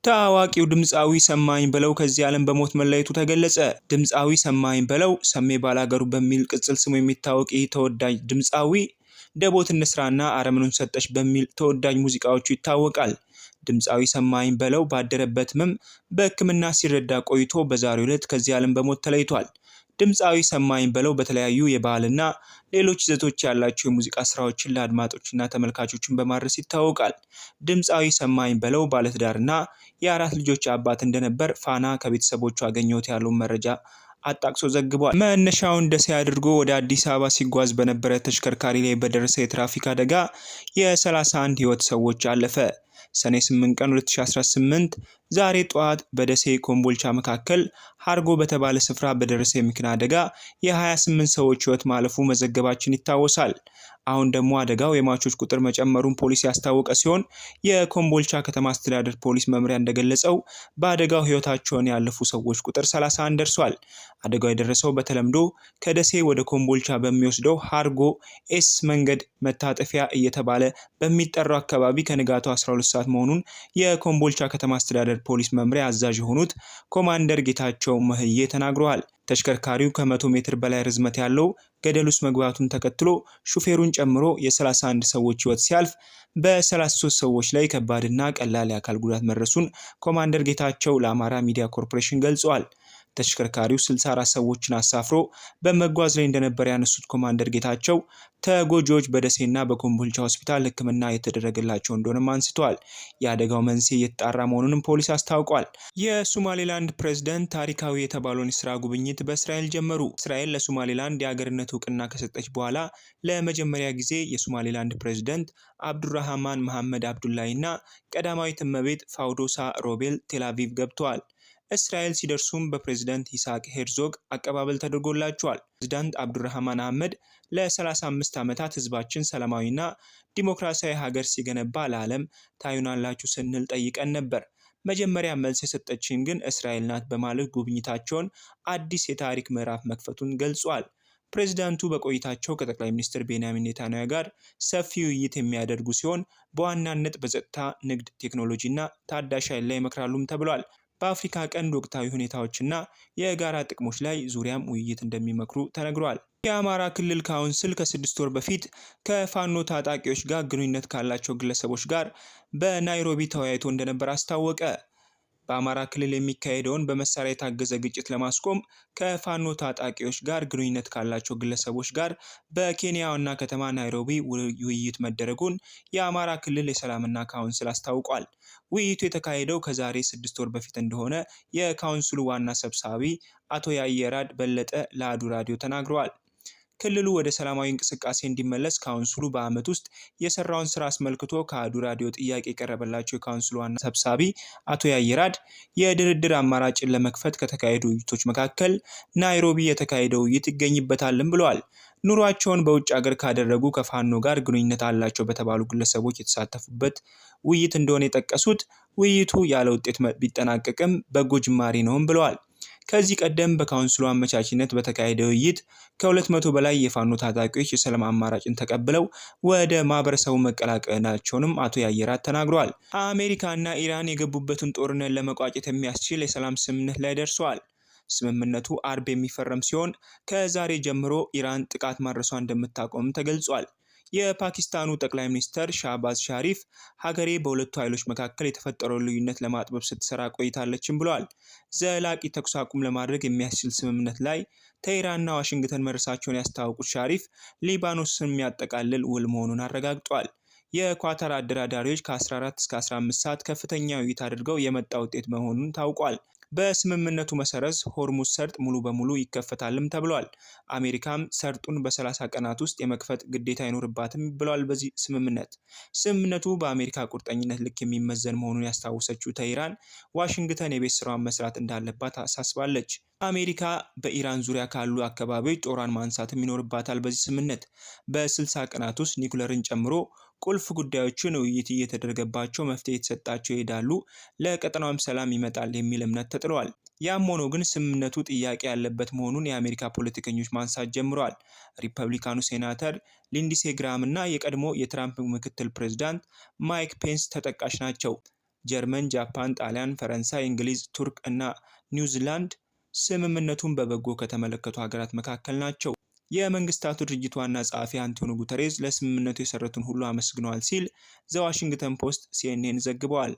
ታዋቂው ድምፃዊ ሰማኸኝ በለው ከዚህ ዓለም በሞት መለየቱ ተገለጸ። ድምፃዊ ሰማኸኝ በለው ሰሜ ባላገሩ በሚል ቅጽል ስሙ የሚታወቅ ይህ ተወዳጅ ድምፃዊ ደቦት እንስራና አረምኑን ሰጠች በሚል ተወዳጅ ሙዚቃዎቹ ይታወቃል። ድምፃዊ ሰማኸኝ በለው ባደረበት ህመም በሕክምና ሲረዳ ቆይቶ በዛሬው ዕለት ከዚህ ዓለም በሞት ተለይቷል። ድምፃዊ ሰማኸኝ በለው በተለያዩ የባህልና ሌሎች ይዘቶች ያላቸው የሙዚቃ ስራዎችን ለአድማጮችና ተመልካቾችን በማድረስ ይታወቃል። ድምፃዊ ሰማኸኝ በለው ባለትዳርና የአራት ልጆች አባት እንደነበር ፋና ከቤተሰቦቹ አገኘሁት ያለውን መረጃ አጣቅሶ ዘግቧል። መነሻውን ደሴ አድርጎ ወደ አዲስ አበባ ሲጓዝ በነበረ ተሽከርካሪ ላይ በደረሰ የትራፊክ አደጋ የ31 ህይወት ሰዎች አለፈ። ሰኔ 8 ቀን 2018 ዛሬ ጠዋት በደሴ ኮምቦልቻ መካከል ሀርጎ በተባለ ስፍራ በደረሰ የመኪና አደጋ የ28 ሰዎች ህይወት ማለፉ መዘገባችን ይታወሳል። አሁን ደግሞ አደጋው የሟቾች ቁጥር መጨመሩን ፖሊስ ያስታወቀ ሲሆን የኮምቦልቻ ከተማ አስተዳደር ፖሊስ መምሪያ እንደገለጸው በአደጋው ህይወታቸውን ያለፉ ሰዎች ቁጥር 31 ደርሷል። አደጋው የደረሰው በተለምዶ ከደሴ ወደ ኮምቦልቻ በሚወስደው ሀርጎ ኤስ መንገድ መታጠፊያ እየተባለ በሚጠራው አካባቢ ከንጋቱ 12 ሰዓት መሆኑን የኮምቦልቻ ከተማ አስተዳደር ፖሊስ መምሪያ አዛዥ የሆኑት ኮማንደር ጌታቸው መህዬ ተናግረዋል። ተሽከርካሪው ከ100 ሜትር በላይ ርዝመት ያለው ገደል ውስጥ መግባቱን ተከትሎ ሹፌሩን ጨምሮ የ31 ሰዎች ህይወት ሲያልፍ በ33 ሰዎች ላይ ከባድና ቀላል የአካል ጉዳት መድረሱን ኮማንደር ጌታቸው ለአማራ ሚዲያ ኮርፖሬሽን ገልጸዋል። ተሽከርካሪው 64 ሰዎችን አሳፍሮ በመጓዝ ላይ እንደነበር ያነሱት ኮማንደር ጌታቸው ተጎጂዎች በደሴና በኮምቦልቻ ሆስፒታል ሕክምና የተደረገላቸው እንደሆነም አንስተዋል። የአደጋው መንስኤ እየተጣራ መሆኑንም ፖሊስ አስታውቋል። የሶማሌላንድ ፕሬዝዳንት ታሪካዊ የተባለውን የስራ ጉብኝት በእስራኤል ጀመሩ። እስራኤል ለሶማሌላንድ የሀገርነት እውቅና ከሰጠች በኋላ ለመጀመሪያ ጊዜ የሶማሌላንድ ፕሬዝዳንት አብዱራህማን መሐመድ አብዱላይ እና ቀዳማዊት እመቤት ፋውዶሳ ሮቤል ቴልአቪቭ ገብተዋል። እስራኤል ሲደርሱም በፕሬዝዳንት ይስሐቅ ሄርዞግ አቀባበል ተደርጎላቸዋል። ፕሬዝዳንት አብዱራህማን አህመድ ለ35 ዓመታት ህዝባችን ሰላማዊና ዲሞክራሲያዊ ሀገር ሲገነባ ለዓለም ታዩናላችሁ ስንል ጠይቀን ነበር። መጀመሪያ መልስ የሰጠችን ግን እስራኤል ናት በማለት ጉብኝታቸውን አዲስ የታሪክ ምዕራፍ መክፈቱን ገልጿል። ፕሬዝዳንቱ በቆይታቸው ከጠቅላይ ሚኒስትር ቤንያሚን ኔታንያሁ ጋር ሰፊ ውይይት የሚያደርጉ ሲሆን በዋናነት በጸጥታ፣ ንግድ፣ ቴክኖሎጂ እና ታዳሽ ኃይል ላይ ይመክራሉም ተብሏል። በአፍሪካ ቀንድ ወቅታዊ ሁኔታዎችና የጋራ ጥቅሞች ላይ ዙሪያም ውይይት እንደሚመክሩ ተነግሯል። የአማራ ክልል ካውንስል ከ6 ወር በፊት ከፋኖ ታጣቂዎች ጋር ግንኙነት ካላቸው ግለሰቦች ጋር በናይሮቢ ተወያይቶ እንደነበር አስታወቀ። በአማራ ክልል የሚካሄደውን በመሳሪያ የታገዘ ግጭት ለማስቆም ከፋኖ ታጣቂዎች ጋር ግንኙነት ካላቸው ግለሰቦች ጋር በኬንያ ዋና ከተማ ናይሮቢ ውይይት መደረጉን የአማራ ክልል የሰላምና ካውንስል አስታውቋል። ውይይቱ የተካሄደው ከዛሬ 6 ወር በፊት እንደሆነ የካውንስሉ ዋና ሰብሳቢ አቶ ያየራድ በለጠ ለአዱ ራዲዮ ተናግረዋል። ክልሉ ወደ ሰላማዊ እንቅስቃሴ እንዲመለስ ካውንስሉ በዓመት ውስጥ የሰራውን ስራ አስመልክቶ ከአዱ ራዲዮ ጥያቄ የቀረበላቸው የካውንስሉ ዋና ሰብሳቢ አቶ ያየራድ የድርድር አማራጭን ለመክፈት ከተካሄዱ ውይይቶች መካከል ናይሮቢ የተካሄደው ውይይት ይገኝበታልም ብለዋል። ኑሯቸውን በውጭ ሀገር ካደረጉ ከፋኖ ጋር ግንኙነት አላቸው በተባሉ ግለሰቦች የተሳተፉበት ውይይት እንደሆነ የጠቀሱት ውይይቱ ያለ ውጤት ቢጠናቀቅም በጎ ጅማሬ ነውም ብለዋል። ከዚህ ቀደም በካውንስሉ አመቻችነት በተካሄደ ውይይት ከ200 በላይ የፋኖ ታጣቂዎች የሰላም አማራጭን ተቀብለው ወደ ማህበረሰቡ መቀላቀላቸውንም አቶ ያየራት ተናግረዋል። አሜሪካና ኢራን የገቡበትን ጦርነት ለመቋጨት የሚያስችል የሰላም ስምምነት ላይ ደርሰዋል። ስምምነቱ አርብ የሚፈረም ሲሆን ከዛሬ ጀምሮ ኢራን ጥቃት ማድረሷ እንደምታቆም ተገልጿል። የፓኪስታኑ ጠቅላይ ሚኒስትር ሻህባዝ ሻሪፍ ሀገሬ በሁለቱ ኃይሎች መካከል የተፈጠረውን ልዩነት ለማጥበብ ስትሰራ ቆይታለችም ብለዋል። ዘላቂ ተኩስ አቁም ለማድረግ የሚያስችል ስምምነት ላይ ቴህራንና ዋሽንግተን መድረሳቸውን ያስታወቁት ሻሪፍ ሊባኖስን የሚያጠቃልል ውል መሆኑን አረጋግጧል። የኳታር አደራዳሪዎች ከ14 እስከ 15 ሰዓት ከፍተኛ ውይይት አድርገው የመጣ ውጤት መሆኑን ታውቋል። በስምምነቱ መሰረት ሆርሙዝ ሰርጥ ሙሉ በሙሉ ይከፈታልም ተብሏል። አሜሪካም ሰርጡን በ30 ቀናት ውስጥ የመክፈት ግዴታ አይኖርባትም ብሏል። በዚህ ስምምነቱ በአሜሪካ ቁርጠኝነት ልክ የሚመዘን መሆኑን ያስታወሰችው ቴህራን ዋሽንግተን የቤት ስራዋን መስራት እንዳለባት አሳስባለች። አሜሪካ በኢራን ዙሪያ ካሉ አካባቢዎች ጦሯን ማንሳትም ይኖርባታል። በዚህ ስምምነት በ60 ቀናት ውስጥ ኒውክለርን ጨምሮ ቁልፍ ጉዳዮችን ውይይት እየተደረገባቸው መፍትሄ የተሰጣቸው ይሄዳሉ፣ ለቀጠናውም ሰላም ይመጣል የሚል እምነት ተጥሏል። ያም ሆኖ ግን ስምምነቱ ጥያቄ ያለበት መሆኑን የአሜሪካ ፖለቲከኞች ማንሳት ጀምረዋል። ሪፐብሊካኑ ሴናተር ሊንድሴ ግራም እና የቀድሞ የትራምፕ ምክትል ፕሬዚዳንት ማይክ ፔንስ ተጠቃሽ ናቸው። ጀርመን፣ ጃፓን፣ ጣሊያን፣ ፈረንሳይ፣ እንግሊዝ፣ ቱርክ እና ኒውዚላንድ ስምምነቱን በበጎ ከተመለከቱ ሀገራት መካከል ናቸው። የመንግስታቱ ድርጅት ዋና ጸሐፊ አንቶኒዮ ጉተሬዝ ለስምምነቱ የሰሩትን ሁሉ አመስግነዋል ሲል ዘ ዋሽንግተን ፖስት፣ ሲኤንኤን ዘግበዋል።